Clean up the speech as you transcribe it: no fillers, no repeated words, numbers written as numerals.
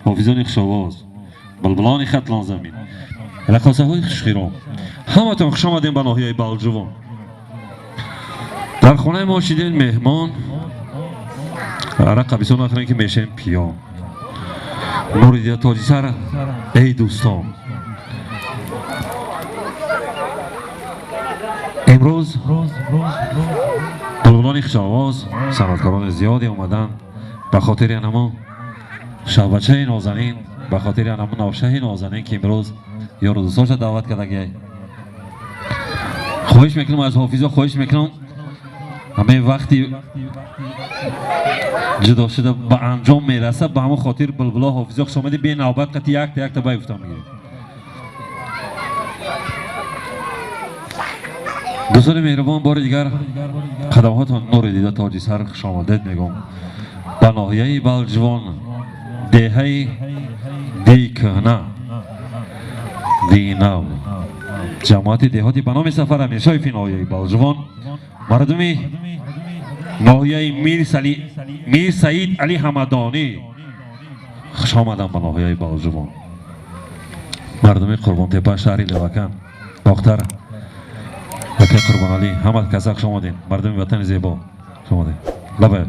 Ҳофизони хушовоз, булбулони Хатлонзамин, рақосаҳои хушхиром, ҳаматон хуш омадем ба ноҳияи Балҷувон. Дар хонаи мо шидем меҳмон, арақа бисёр нахӯрем, ки мешем пиён. Нури дида тоҷи сар, эй дӯстон, имрӯз булбулони хушовоз, санъаткорони зиёде омаданд ба хотири анамо шавбачаи нозанин, ба хотири анамо навшаҳи нозанин, ки имрӯз ёру дӯстоша даъват кардагиай. Хоҳиш мекунам аз ҳофизо, хоҳиш мекунам, ҳамаи вақти ҷудо шуда ба анҷом мерасад. Ба ҳамон хотир, булбуло, ҳофизо, хуш омадӣ. Бенавбат қати якта якта бай гуфтам мегирем. Дӯстони меҳрубон, бори дигар қадамҳотон нури дида, тоҷи сар, хушомадед мегӯм ба ноҳияи Балҷувон, деҳаи Деи кӯҳна, Деи нав, ҷамоати деҳоти ба номи Сафар Амиршоеви ноҳияи Балҷувон, мардуми ноҳияи Мир Саид Али Ҳамадонӣ, хуш омадам ба ноҳияи Балҷувон. Мардуми Қурбонтепа, шаҳри Левакан, Бохтар, ака Қурбоналӣ, ҳама каса хуш омадем. Мардуми ватани зебо, хуш омадем. Лабайд.